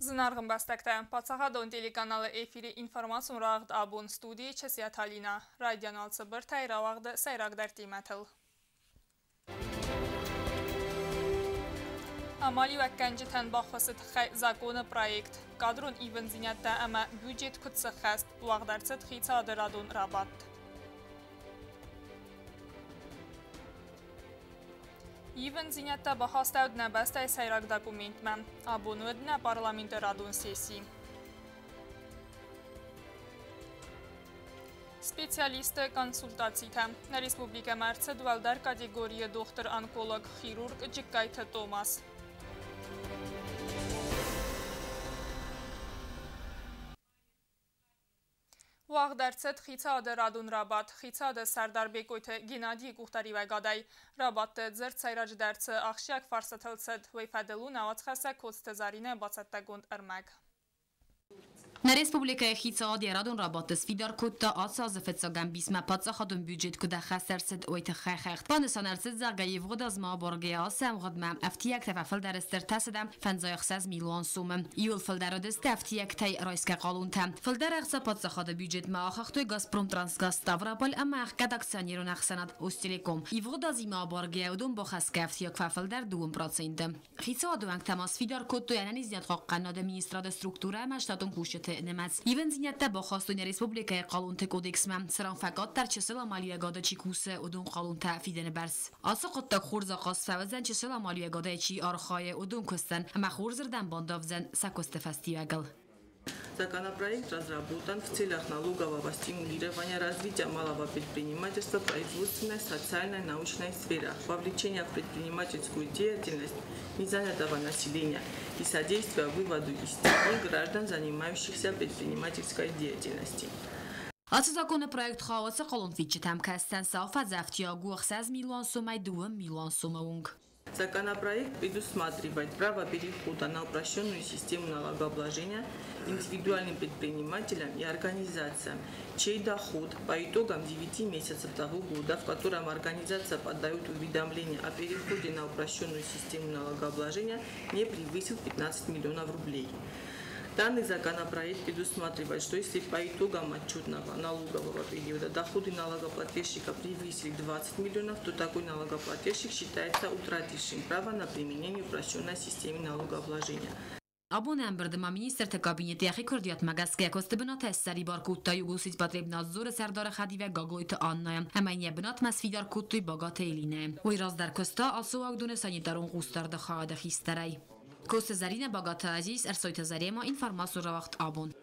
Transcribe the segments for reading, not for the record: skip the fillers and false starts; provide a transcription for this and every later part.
Зынаргъ ӕмбӕстӕгтӕ, паддзахадон телеканалы эфиры информацион рауагъд абон студийы Часиаты Алинӕ. Райдиан цыбыртӕй рауагъды сӕйрагдӕр темӕтыл. Амалиуӕггӕнджытӕн баххуысы тыххӕй законы проект, кадрон ивындзинӕдтӕ ӕмӕ бюджет куыд сӕххӕст, уагъд ӕрцыд хицауады радон рабадт. Ивындзинӕдтӕ бахастӕуыд нӕ бӕстӕйы сӕйраг документмӕ. Абон уыд нӕ парламенты радон сесси. Специалистты консультацитӕ. Нӕ республикӕмӕ ӕрцыд уӕлдӕр категорийы дохтыр-онколог, хирург Джыккайты Томас. Уагъд ӕрцыд хицауады радон рабадт. Хицауады сӕрдар Бекъойты Геннадийы къухдариуӕгадӕй. Рабадты дзырд сӕйраджыдӕр цы ахсджиаг фарстатыл цыд, уый фӕдыл у нӕ уацхӕссӕг Коцты Заринӕ бацӕттӕгонд ӕрмӕг. Нӕ республикӕйы хицауад йӕ радон рабадты сфидар кодта ацы азы фыццаг ӕмбисмӕ паддзахадон бюджет куыд ӕххӕст ӕрцыд, уый тыххӕй хыгъд. Банысан ӕрцыд, зӕгъгӕ, ивгъуыд азмӕ абаргӕйӕ ацы ӕмгъуыдмӕ ӕфтиӕгтӕ фӕфылдӕр сты 356 милуан сомы. Иуыл фылдӕр уыдысты ӕфтиӕгтӕй райсгӕ хъалонтӕ. Фылдӕр ӕхца паддзахады бюджетмӕ ахыгътой Газпром Трансгаз Ставрополь ӕмӕ ӕхгӕд акционерон ӕхсӕнад Остелеком. Ивгъуыд азимӕ абаргӕйӕ уыдон бахӕсгӕ ӕфтиаг фӕфылдӕр 2%. Хицауады уӕнгтӕ ма сфидар кодтой ӕнӕниздзинад хъахъхъӕнынады министрады структурӕ ӕмӕ штатон кусджыты нымӕц. Ивындзинӕдтӕ бахастой нӕ республикӕйы хъалонты кодексмӕ, цыран фӕкъаддӕр чысыл амалиуӕгады чи кусы, уыдон хъалонтӕ фидыны бӕрц. Ацы хъуыддаг хорз ахъаз фӕуыдзӕн чысыл амалиуӕгадӕй чи архайы, уыдон куыстӕн ӕмӕ хорзырдӕм бандавдзӕн сӕ куысты фӕстиуӕгыл. Законопроект разработан в целях налогового стимулирования развития малого предпринимательства в производственной, социальной, научной сферах, вовлечения в предпринимательскую деятельность незанятого населения и содействия выводу из тени граждан, занимающихся предпринимательской деятельностью. Ацы законы проект хауы цы хъалонфидджытӕм кӕсдзӕн сӕ афӕдзы ӕфтиаг у 6 милуан сомӕй 2 милуан сомы онг. Законопроект предусматривает право перехода на упрощенную систему налогообложения индивидуальным предпринимателям и организациям, чей доход по итогам 9 месяцев того года, в котором организация подает уведомление о переходе на упрощенную систему налогообложения, не превысил 15 миллионов рублей. Данный законопроект предусматривает, что если по итогам отчетного налогового периода доходы налогоплательщика превысили 20 миллионов, то такой налогоплательщик считается утратившим право на применение упрощенной системы налогообложения. Абон ӕмбырды ма министрты кабинеты йӕхи куырдиатмӕ гӕсгӕ куысты бынатӕй ссӕрибар кодта Югосетпотребнадзоры сӕрдары хӕдивӕг Гаглойты Аннӕ ӕмӕ йын йӕ бынатмӕ сфидар кодтой Багаты Элинӕ. Уый раздӕр куыста ацы уагдоны санитарон хъусдарды хайады хистӕрӕй. Коцты Зӕринӕ, Багаты Азиз, Ӕрсойты Зарема, информацион рауагъд абон.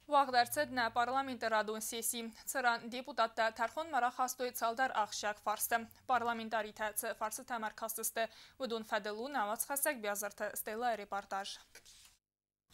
Уагъд ӕрцыд нӕ парламенты радон сесси, цыран депутаттӕ тӕрхонмӕ рахастой цалдӕр ахсджиаг фарсты. Парламентаритӕ цы фарстытӕм ӕркастысты, уыдон фӕдыл у нӕ уацхӕссӕг Биазырты Стеллайы репортаж.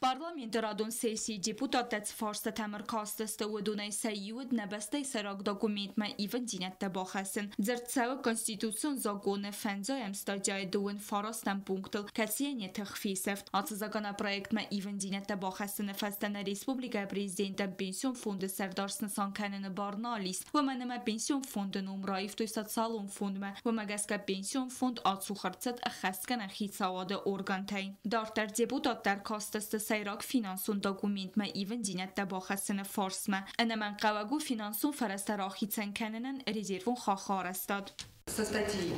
Парламенты радон сессийы депутаттӕ цы фарстатӕм ӕркастысты, уыдонӕй сӕ иу уыд нӕ бӕстӕйы сӕйраг документмӕ ивындзинӕдтӕ бахӕссын. Дзырд цӕуы Конституцион законы фӕндзайӕм статьяйы дыууын фарастӕм пунктыл, кӕцыйӕн йӕ тых фесӕфт. Ацы законопроектмӕ ивындзинӕдтӕ бахӕссыны фӕстӕ нӕ республикӕйы президентӕн пенсион фонды сӕрдар снысан кӕныны бар нал ис. Уымӕн ӕмӕ пенсион фонды ном раивтой социалон фондмӕ. Уымӕ гӕсгӕ пенсион фонд ацух ӕрцыд ӕххӕстгӕнӕг хицауады органтӕй. Дарддӕр депутаттӕ ӕркастысты сӕйраг финансон документмӕ ивындзинӕдтӕ бахӕссыны фарстмӕ. Ӕнӕмӕнгхъӕуӕг у финансон фӕрӕзтӕ рахицӕн кӕнынӕн резервон хаххы арӕзтад. Со статьи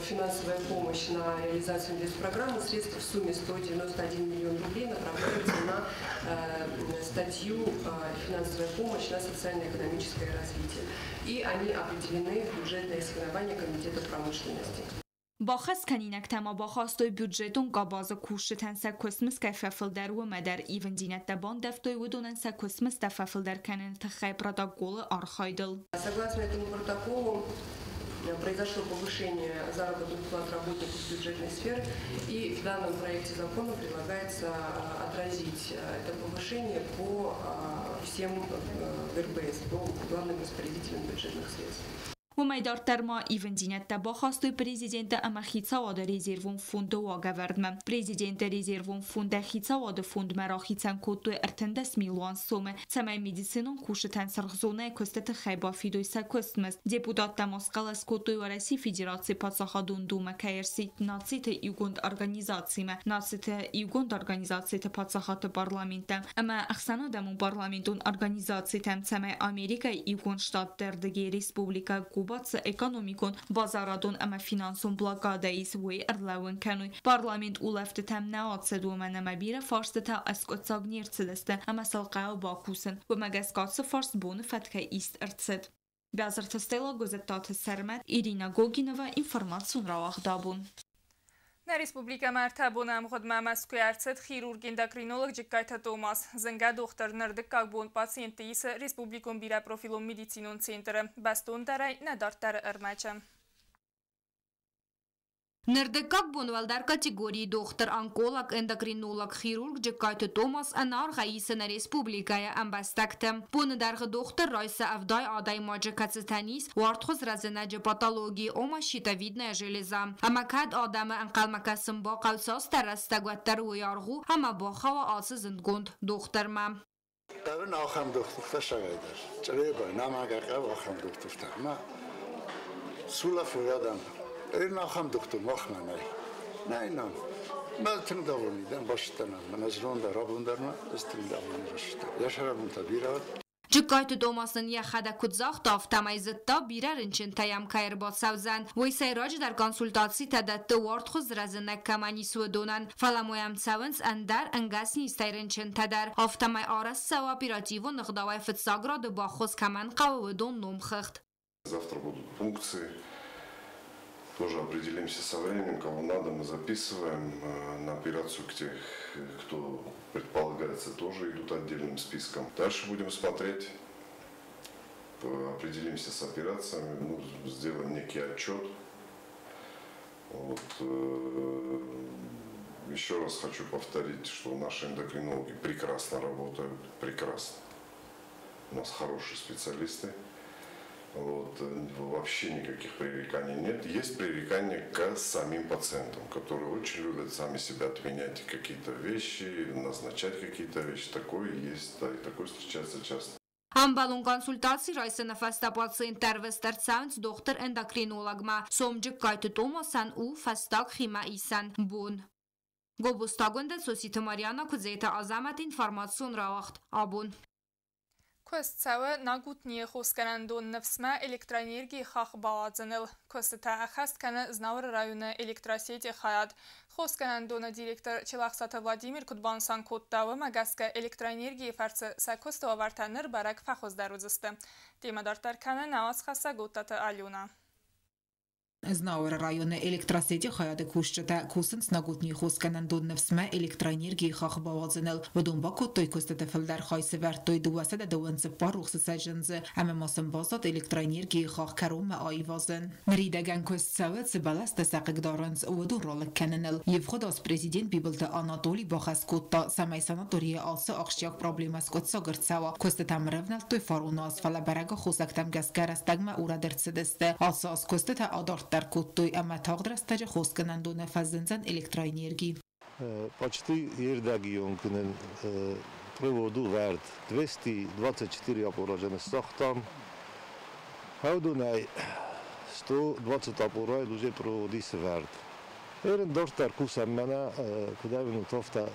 «Финансовая помощь на реализацию инвестпрограммы» средства в сумме 191 миллион рублей направляются на статью «Финансовая помощь на социально-экономическое развитие». И они определены в бюджетное ассигнование Комитета промышленности. Бахӕс кӕнинӕгтӕ ма бахастой бюджетон къабазы кусджытӕн сӕ куыстмызд кӕй фӕфылдӕр, уымӕ дӕр. Ивындзинӕдтӕ бандӕвтой уыдонӕн сӕ куыстмыздтӕ фӕфылдӕр кӕныны тыххӕй протоколы архайдыл. Согласно этому протоколу произошло повышение заработных плат работников бюджетной сферы, и в данном проекте закона предлагается отразить это повышение по всем ГРБС, по главным распорядителям бюджетных средств. Уымӕй дарддӕр ма ивындзинӕдтӕ бахастой президенты ӕмӕ хицауады резервон фонды уагӕвӕрдмӕ. Президенты резервон фондӕй хицауады фондмӕ рахицӕн кодтой 13 милуан сомы, цӕмӕй медицинон кусджытӕн сырх зонӕйы куысты тыххӕй бафидой сӕ куыстмызд. Депутаттӕ ма схъӕлӕс кодтой Уӕрӕсейы Федерацийы Паддзахадон Думӕ кӕй ӕрсидт Нациты Иугонд Организацимӕ, Нациты Иугонд Организациты паддзахадты парламенттӕм ӕмӕ ӕхсӕнадӕмон парламентон организацитӕм, цӕмӕй Америкӕйы Иугонд Штатты ӕрдыгӕй Республикӕ Куба цы экономикон, базарадон ӕмӕ финансон блокадӕ ис, уый ӕрлӕууын кӕной. Парламент улӕфтытӕм нӕ ацыд, уымӕн ӕмӕ бирӕ фарстытӕ ӕскъуыддзаг не рцыдысты ӕмӕ сыл хъӕуы бакусын. Уымӕ гӕсгӕ ацы фарст боны фӕткӕй ист ӕрцыд. Бязырты Стелла, Гуызыттаты Сӕрмӕт, Ирина Гогинова, информацион рауагъд «Абон». Нӕ республикӕмӕ 3 боны ӕмгъуыдмӕ Мӕскуыйӕ ӕрцыд хирург-эндокринолог Джыккайты Томас. Зынгӕ дохтыр ныр дыккаг бон пациентты исы республикон бирӕпрофилон медицинон центры. Бӕстондӕрӕй нӕ дарддӕры ӕрмӕджы. Ныр дыккаг бон уӕлдӕр категорийы дохтыр, онколог, эндокринолог, хирург Джыккайты Томас ӕнӕаргъӕй исы нӕ республикӕйы ӕмбӕстӕгты. Боны дӕргъы дохтыр райсы 70 адӕймаджы, кӕцытӕн ис уартхуыз рӕзынӕджы патологи, ома щитовидная железа. Ӕмӕ кӕд адӕмы ӕнхъӕлмӕ кӕсын бахъӕуы цасдӕр рӕстӕг, уӕддӕр уый аргъ у ӕмӕ бахауа ацы зындгонд дохтырмӕ. Хъӕуы ахӕм дохтыртӕ сагайдӕр. Чъреба, намагӕ хъӕуы ахӕм дохтыртӕ. Ӕмӕ сулӕфой адӕм. Ахӕм дохтыр махмӕ нӕй. Нӕй нам. Мӕ тынг довольный дӕн, басыдтӕн. Мӕнӕ знон дӕр, абон дӕр ма ӕз тынг довольный басыдтӕн. Йӕ сӕраппонд бирӕ уыд. Джыккайты Томас ын йӕхӕдӕг куыд загъта, афтӕмӕй зыдта, бирӕ рынчынтӕ йӕм кӕй ӕрбацӕудзӕн. Уый сӕйраджыдӕр консультацитӕ дӕтты уартхуыз рӕзынӕг кӕмӕн ис, уыдонӕн. Фӕлӕ ма йӕм цӕуынц ӕндӕр ӕнгӕс низтӕй рынчынтӕ дӕр. Афтӕмӕй арӕзт цӕуы оперативон ӕгъдауӕй фыццаг рады баххуыс кӕмӕн хъӕуы, уыдон номхыгъд. Завтра будут пункции. Тоже определимся со временем, кого надо, мы записываем на операцию к тех, кто предполагается, тоже идут отдельным списком. Дальше будем смотреть, определимся с операциями, сделаем некий отчет. Еще раз хочу повторить, что наши эндокринологи прекрасно работают, прекрасно. У нас хорошие специалисты. Вообще никаких пререканий нет. Есть пререкания к самим пациентам, которые очень любят сами себя отменять какие-то вещи, назначать какие-то вещи. Такое есть, да, и такое встречается часто. Ӕмбӕлон консультаци райсыны фӕстӕ пациент ӕрвыст ӕрцӕуынц дохтыр-эндокринологмӕ. Сом Джыккайты Томасӕн у фӕстаг химӕисӕн бон. Гобустагонда Соситы Марьяна, Куыдзеты Азӕмӕт, информацион рауагъд «Абон». Куыст цӕуы Нагутнийы хосгӕнӕндон Ныфсмӕ электроэнергийы хахх бауадзыныл. Куыстытӕ ӕххӕст кӕны Знауыры районы электросети хайад. Хосгӕнӕндоны директор Челӕхсаты Владимир куыд банысан кодта, уымӕ гӕсгӕ электроэнергийы фӕрцы сӕ куысты уавӕртӕ ныр бӕрӕг фӕхуыздӕр уыдзысты. Темӕ дарддӕр кӕны нӕ уацхӕссӕг Оттаты Алёна. Знауыры районы электросети хайады кусджытӕ кусынц Нагутнийы хосгӕнӕндон Ныфсмӕ электроэнергийы хахх бауадзыныл. Уыдон бакодтой куыстыты фылдӕр хай, сӕвӕрдтой 224 рухсы цӕджындзы ӕмӕ ма сын баззад электроэнергийы хахх кӕронмӕ аивазын. Ныридӕгӕн куыст цӕуы, цы бӕлӕстӕ сӕ хъыгдарынц, уыдон ралыг кӕныныл. Ивгъуыд аз президент Бибылты Анатолий бахӕс кодта, цӕмӕй санаторийы ацы ахсджиаг проблемӕ скъуыддзаг ӕрцӕуа. Куыстытӕм ӕрӕвнӕлдтой фарон аз, фӕлӕ бӕрӕг аххосӕгтӕм гӕсгӕ рӕстӕгмӕ урӕд ӕрцыдысты. Ацы аз куыстытӕ адарддӕр кодтой ӕмӕ тагъд рӕстӕджы хосгӕнӕндоны фӕзындзӕн электроэнерги. Почти ердӕги онг проводу вӕрд 224 опора сагътам. Хӕудонӕй 120 опора уже проводи сӕвӕрд. Эрен дарддӕр кусӕм мӕнӕ куыд ӕвнут, афтӕ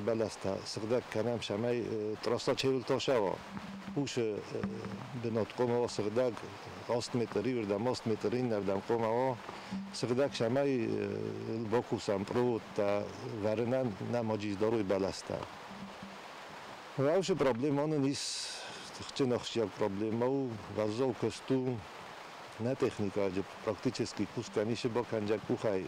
бӕлӕстӕ сыгъдӕг кӕнӕм, цӕмӕй трасса чевыл ташӕва. Усы бынат хъуамӕ уа сыгъдӕг, 8 метр иуырдӕм, 8 метр иннӕрдӕм хъуамӕ уа сыгъдӕг, цӕмӕй бакусӕм проводтӕ вӕрынӕн нӕ ма дарой бӕлӕстӕ. Уыцы проблема нын ис, тыхджын ахсджиаг проблема у, уӕззау куыст у, нӕ техника практически кусгӕ ницы бакӕнджӕг къухӕй.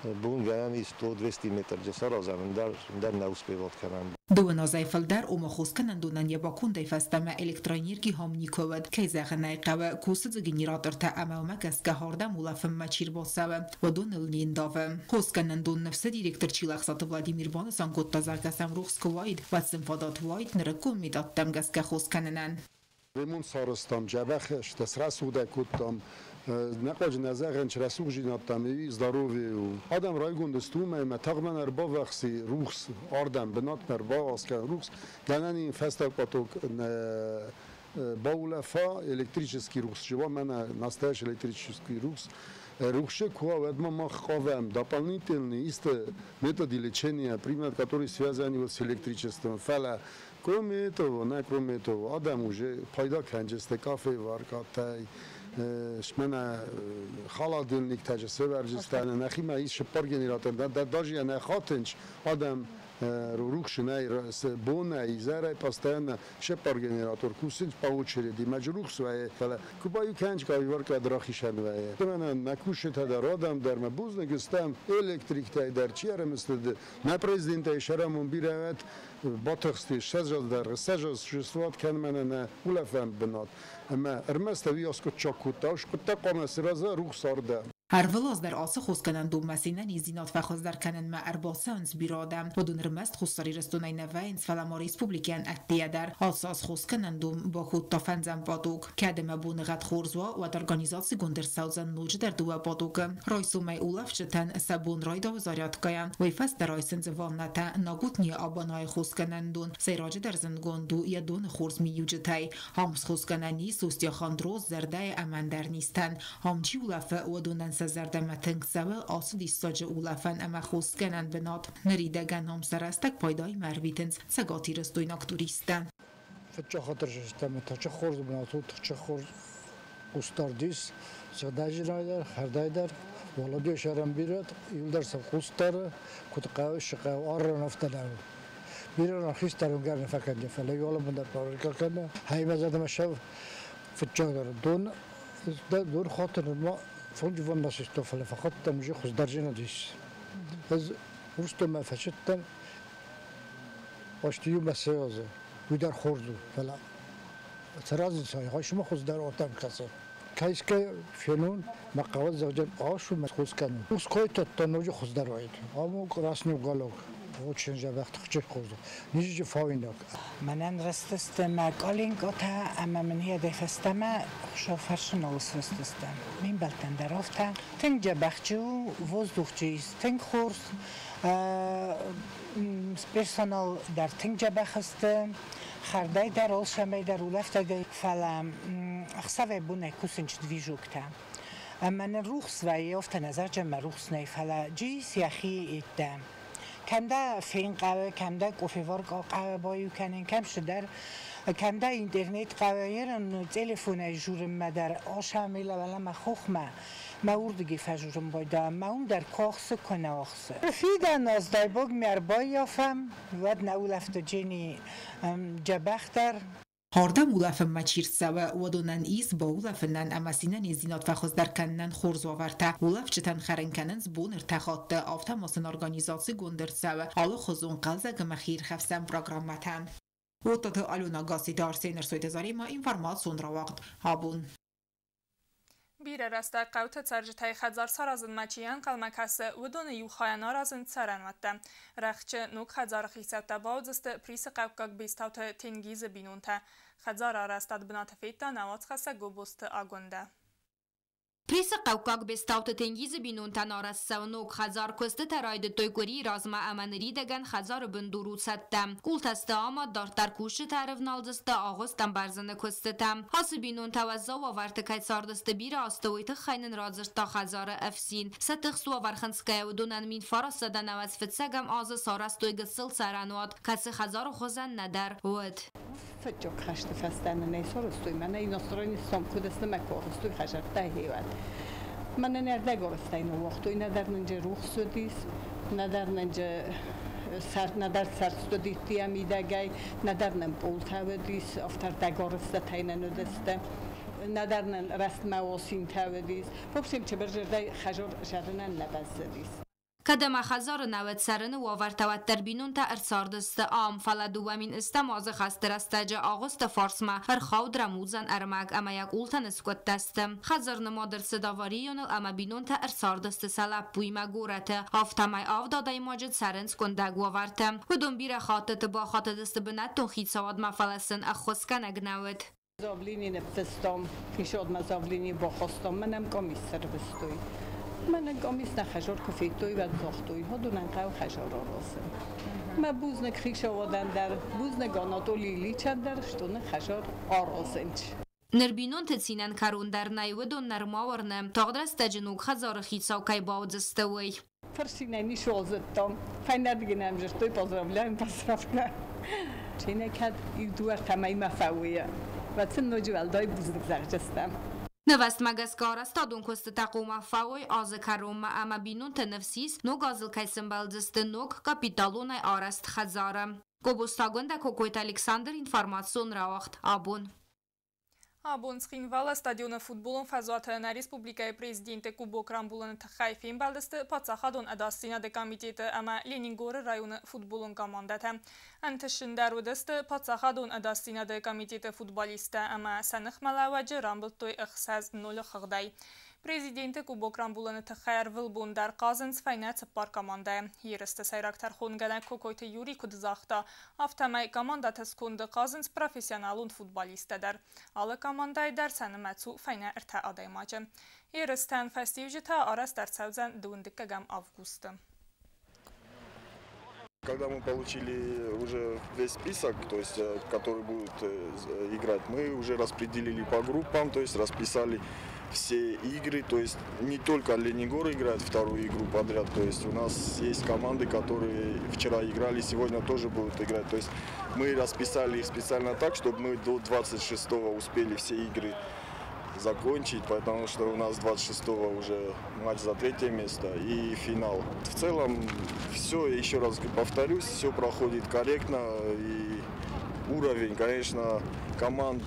Бон гӕнӕн ис 100-200 метр саразӕм, ӕндӕр нӕ успеват кӕнӕм. Дыууын азӕй фылдӕр, ома хосгӕнӕндонӕн йӕ бакондӕй фӕстӕмӕ электроэнерги хам никуы уыд. Кӕй зӕгъын ӕй хъӕуы, кусы дзы генератортӕ ӕмӕ уымӕ гӕсгӕ хӕрдӕм улӕфынмӕ чи рбацӕуы, уыдоныл не ндавы. Хосгӕнӕндон Ныфсы директор Чилӕхсаты Владимир банысан кодта, зӕгъгӕ сӕм рухс куы уаид, уӕд сын фадат уаид нырыккон методтӕм гӕсгӕ хос кӕнынӕн. Ремонт сарӕзтам, дзӕбӕх срӕсугъдӕй кодтам. Нӕхъуаджы нӕ зӕгъӕн, рӕсугъдзинӕдтӕм и здоровье у. Адӕм райгонд сты уымӕй, ӕмӕ тагъдмӕ ӕрбаввахс и рухс ардӕм, бынатмӕ ӕрбаввахс кӕны рухс. Гӕнӕн и фӕстаг поток баулӕфа, электрический рухс чего мӕнӕ настоящий электрический рухс. Рухсы куы уа, уӕд ма мах хъавӕм дополнительные исты методы лечения применять, которые связаны вот с электричеством. Фӕлӕ кроме этого, нӕ кроме этого, адӕм уже пайда кӕнджысты кафе-варкатӕй, мӕнӕ холодильниктӕ же сӕвӕрджысты, нӕхимӕ ис цыппар генератор, даже нӕ хатынч адӕм рухсы нӕй бонӕй, изӕрӕй постоянно цыппар генератор кусынц по очереди, мӕ рухс вӕййы, фӕлӕ куы баиу кӕнынц кафе-варка рахизӕн вӕййы. Мӕнӕ нӕ кусджытӕ дӕр, адӕм дӕр мӕ бузныг стӕм, электриктӕй дӕр чи ӕрымысыд, нӕ президентӕй сӕрӕмон бирӕ уӕд батыхсти, 20 азы дӕргъы, 20 азы существовать кӕны мӕнӕ нӕ улӕфӕн бынат. Ӕмӕ ӕрмӕст уый аскъуыддзаг кодта, скъуыдтӕ хъуамӕ сырӕза рухс ардӕм. Ӕрвылаз дӕр ацы хосгӕнӕндонмӕ се нӕниздзинад фӕхуыздӕр кӕнынмӕ ӕрбацӕуынц бирӕ адӕм. Уыдон ӕрмӕст Хуссар Ирыстонӕй нӕ вӕййынц, фӕлӕ ма республикӕйӕн ӕддейӕ дӕр. Ацы аз хосгӕнӕндон бакодта фӕндзӕм поток. Кӕд ӕмӕ боныгъӕд хорз уа, уӕд организацигонд ӕрцӕудзӕн ноджыдӕр дыууӕ потокы. Райсомӕй улӕфджытӕн сӕ бон райдауы зарядкӕйӕ. Уый фӕстӕ райсынц ваннӕтӕ. Нагутнийы абанайы хосгӕнӕндон сӕйраджыдӕр зындгонд у йӕ доны хорз миниуджытӕй. Ам схосгӕнӕн ис остеохондроз, зӕрдӕйы ӕмӕ ӕндӕр низтӕн. Ам чи улӕфы, уыдонӕн сӕ зӕрдӕмӕ тынг цӕуы ацы диссаджы улӕфӕн ӕмӕ хосгӕнӕн бынат. Ныридӕгӕн ам сӕ рӕстӕг пайдаимӕ ӕрвитынц цӕгатирыстойнаг туристтӕ. Фыццаг хатыр тыхджын хорз бынат у, тыхджын хорз хъусдард ис сыгъдӕджытӕй дӕр, хӕрдӕй дӕр. Володя сӕрӕн бирӕ, иуылдӕр сӕ хъус дары, куыд хъӕуы, цы хъӕуы, аррон афтӕ нӕу. Бирӕ ран хистӕр уынгӕр нӕ фӕкӕны, фӕлӕ иу алы бын дӕр парикӕ кӕны. Хаймӕ зӕрдӕмӕ сӕв фыццагдӕр дон, дон хатыр нырма фонджы ванна систон, фӕлӕ фӕхаттӕм уже хуыздӕрджынад ис. Ӕз Урсдонмӕ фӕцыдтӕн, азты иумӕ сӕ уый дӕр хорз у, фӕлӕ цӕразын сай, хайсымӕ хуыздӕр ортӕм кӕсы. Кӕсгӕ фенон, мӕ хъӕуы зӕгъджын ас у, мӕ хос кӕнын. Ус кой тӕттӕ ноджы хуыздӕр уаид. Ам красный уголок. Очень дзӕбӕх, тыхджын хорз. Низджы фауинаг. Мӕнӕн рыстысты мӕ къалинкъотӕ ӕмӕ мын йӕдӕй фӕстӕмӕ хуыцау фӕрсыныл срыстысты. Ме мбӕлттӕн дӕр афтӕ. Тынг дзӕбӕх чи у, воздух чи ис, тынг хорз. Персонал дӕр тынг дзӕбӕх сты. Хӕрдӕй дӕр, алцӕмӕй дӕр, улӕфтӕй, фӕлӕ ӕхсӕвӕй бонӕй кусынц движоктӕ. Ӕмӕ нын рухс вӕййы, афтӕ нӕ зӕгъджын мӕ рухс нӕй, фӕлӕ джис йӕхи йедтӕ. Кӕм дӕ фен хъӕуы, кӕм дӕ къофеварка хъӕуы баиу кӕнын, кӕм цыдӕр, кӕм дӕ интернет хъӕуы, ерын телефонӕй журынмӕ дӕр ашамила мӕ хохмӕ, мӕ уырдыгӕй фӕжурын байдайӕм, мӕ уым дӕр куы ахсы, куы нӕ ахсы. Фидӕн аз дайбог ме ӕрбаййафӕм, уӕд нӕ улӕфты джени дзӕбӕхдӕр. Ардӕм улӕфынмӕ чи рцӕуы, уыдонӕн ис баулӕфынӕн ӕмӕ се нӕниздзинад фӕхуыздӕр кӕнынӕн хорз уавӕртӕ. Улӕфджытӕн хӕрын кӕнынц бон ӕртӕ хатты, афтӕ ма сын организацигонд ӕрцӕуы алыхуызон хъӕлдзӕг ӕмӕ хиирхӕфсӕн программӕтӕ. Оттаты Алена, Гасситы Арсен, Ӕрсойты Заремӕ, информацион рауагъд «Абон». Бирӕ рӕстӕг хъӕуты цӕрджытӕй хӕдзар саразынмӕ чи ӕнхъӕлмӕ кӕсы, уыдоны иу хайӕн аразынц цӕрӕнуӕттӕ. Рӕхджы ног хӕдзары хицӕуттӕ бауыдзысты Присы хъӕуккаг Бестауты Тенгизы бинонтӕ. Хӕдзары арӕзтад бынаты федта нӕ уацхӕссӕг Гобозты Агуындӕ. Присы хъӕуккаг Бестауты Тенгизы бинонтӕн арӕзт цӕуы ног хӕдзар. Куыстытӕ райдыдтой къуырийы размӕ ӕмӕ ныридӕгӕн хӕдзары бындур у цӕттӕ. Къултӕ сты амад, дарддӕр кусджытӕ ӕрывналдзысты агъуыст ӕмбӕрзыны куыстытӕм. Ацы бинонтӕ уӕззау уавӕрты кӕй цардысты бирӕ азты, уый тыххӕй нын радзырдта хӕдзары ӕфсин. Сӕ тыхст уавӕр хынцгӕйӕ уыдонӕн 1995 азы сарӕзтой гыццыл цӕрӕнуат, кӕцы хӕдзары хуызӕн нӕдӕр уыд. Фыццаг хӕсты фӕстӕ нын ӕй сарӕзтой, мӕнӕ иностранный сом куыд сты, мӕ куы арӕзтой хӕдзӕрттӕ хиуӕд. Мӕнӕ ӕрдӕгарӕзтӕй ныууагътой, нӕдӕр нын джы рухс уыдис, нӕдӕр нын джы нӕдӕр сӕрст уыдис мидӕгӕй, нӕдӕр нын пъолтӕ уыдис, афтӕ ӕрдӕгарӕзтытӕй нын уыдысты. Нӕдӕр нын рӕстмӕ осинтӕ уыдис. В общем, чыбыр хӕзор зӕрынӕн нӕ бӕззыдис. Кӕд ӕмӕ хӕдзары нӕ уыд цӕрыны уавӕртӕ, уӕддӕр бинонтӕ ӕрцардысты ам, фӕлӕ 2001 азы хӕсты рӕстӕджы агъуысты фарсмӕ ӕрхауд рӕмудзӕн ӕрмӕг ӕмӕ йӕ къултӕ ныскъуыдтӕ сты. Хӕдзар нымад ӕрцыд аварийоныл ӕмӕ бинонтӕ ӕрцардысты сӕ лӕппуимӕ горӕты. Афтӕмӕй авд адӕймаджы цӕрынц къуындӕг уавӕрты. Уыдон бирӕ хӕттыты бахатыдысты бынӕттон хицауадмӕ, фӕлӕ сын ӕххуысгӕнӕг нӕ уыд. Заявление написал, еще одно заявление бахостом, мы нам комиссар выстой. Мы нам комиссар хажор кофейтой вадзохтой, ходу нам кау хажор оросы. Мы бузнак хишавадандар, бузнак Анатолий Ильичандар, что на хажор оросенч. Ныр бинонты цинӕн кӕрон дӕр нӕй, уыдон нырма уырны, тагъд рӕстӕджы ног хӕдзары хицау кӕй бауыдзысты, уый. Фырцинӕй ницыуал зыдтам. Фӕйнӕрдыгӕй нӕм дзырдтой, поздравляем, поздравляем. Чи нӕ кӕд иу дыууӕ-ӕртӕ мӕймӕ фӕуы, уӕд сын ноджы уӕлдай бузныг зӕгъдзыстӕм. Нывӕстмӕ гӕсгӕ арӕзтадон куыстытӕ хъуамӕ фӕуой азы кӕронмӕ ӕмӕ бинонты ныфс ис, ног азыл кӕй сӕмбӕлдзысты ног, капиталонӕй арӕзт хӕдзары. Гобозты Агуындӕ, Кокойты Александр, информацион рауагъд «Абон». Абон Цхинвалы стадионы футболон фӕзуаты нӕ республикӕйы Президенты Кубок рамбулыны тыххӕй фембӕлдысты Паддзахадон ӕдасдзинады комитеты ӕмӕ Ленингоры районы футболон командӕтӕ. Ӕнтысджындӕр уыдысты Паддзахадон ӕдасдзинады комитеты футболисттӕ ӕмӕ сӕ ныхмӕлӕууӕджы рамбылдтой 6-0 хыгъдӕй. Президенты Кубок рамбулыны тыххӕй ӕрвылбон дӕр хъазынц фӕйнӕ цыппар командӕйы. Ерысты сӕйраг тӕрхонгӕнӕг Кокойты Юрий куыд загъта, афтӕмӕй командӕты сконды хъазынц профессионалон футболисттӕ дӕр. Алы командӕйы дӕр сӕ нымӕц у фӕйнӕ ӕртӕ адӕймаджы. Ерыстӕн фӕстиуджытӕ арӕзт ӕрцӕудзӕн 22 августы. Когда мы получили уже весь список, то есть, который будут играть, мы уже распределили по группам, то есть расписали все игры, то есть не только Ленингор играет вторую игру подряд, то есть у нас есть команды, которые вчера играли, сегодня тоже будут играть, то есть мы расписали их специально так, чтобы мы до 26-го успели все игры закончить, потому что у нас 26-го уже матч за третье место и финал. В целом все, еще раз повторюсь, все проходит корректно и уровень, конечно, команд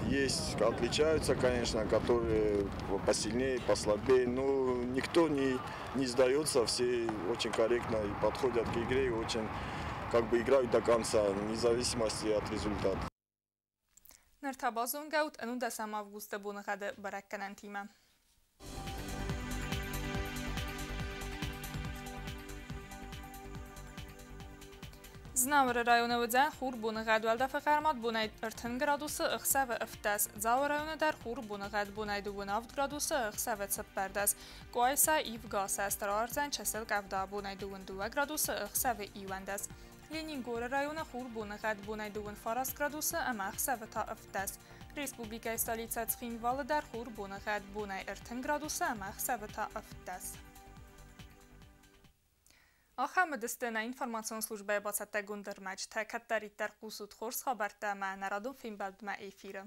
есть, отличаются, конечно, которые посильнее, послабее, но никто не сдается, все очень корректно и подходят к игре, и очень играют до конца, вне зависимости от результата. Ныр та базонгӕут 11 августы боныгъӕды бӕрӕггӕнӕнтимӕ. Знауыры районы уыдзӕн хур боныгъӕд, уӕлдӕфы хъӕрмад бонӕй 30 градусы, ӕхсӕвы 17. Дзауы районы дӕр хур боныгъӕд бонӕй 27 градусы, ӕхсӕвы 14. Къуайса ивгӕ цӕст рауардзӕн чысыл къӕвда бонӕй 22 градусы, ӕхсӕвы 11. Ленингоры районы хур боныгъӕд бонӕй 29 градусы ӕмӕ ӕхсӕвы та 17. Республикӕйы столицӕ Цхинвалы дӕр хур боныгъӕд бонӕй 30 градусы ӕмӕ ӕхсӕвы та 17. Ахӕм уыдысты нӕ информацион службӕйы бацӕттӕгонд ӕрмӕджытӕ. Кӕддӕриддӕр хъусут хорз хабӕрттӕ ӕмӕ нӕ радон фембӕлдмӕ эфиры.